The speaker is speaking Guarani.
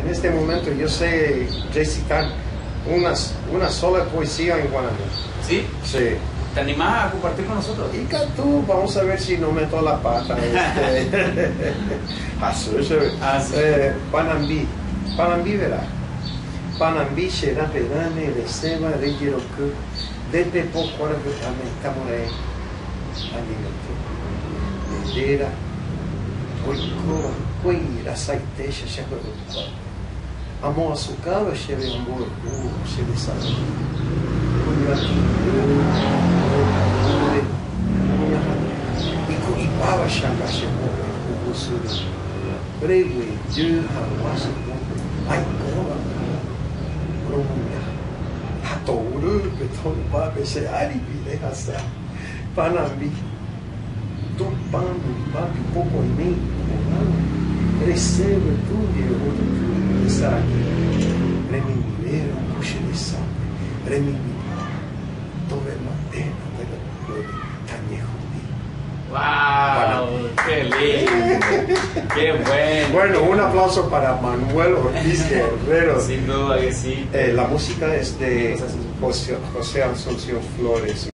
En este momento yo sé recitar una, una sola poesía en guaraní. ¿Sí? Sí. ¿Te animás a compartir con nosotros? Ikatu, vamos a ver si no meto la pata. Este. Ah, sí. Panambi, Panambi verá. Panambi che raperãme resẽva rejeroky nde pepo kuarahy'ãme tamora'e añeñotỹ. Nde réra oikóva hikuái rasaite che chahy'ỹkuápe. Amoasukáva chéve omboy'úvo che resarái. Kuñatĩndy ore oñahatã iku'ipáva changa che pópe hugusyry. Reguejy hag̃ua che pópe aikóva romuña. Ha toguýpe tonupápe che áripi rehasa panambi. Tupã nupã piko oime iporãva resẽ yvytu ndive ojuky resaraki remimbivéro ku che resápe remimbipa tove mba'éna nde repykuégui tañehundi. ¡Wow! ¡Qué lindo! ¡Qué bueno! Bueno, un aplauso para Manuel Ortiz Guerrero. Sin duda que sí. La música es de José, José Asunción Flores.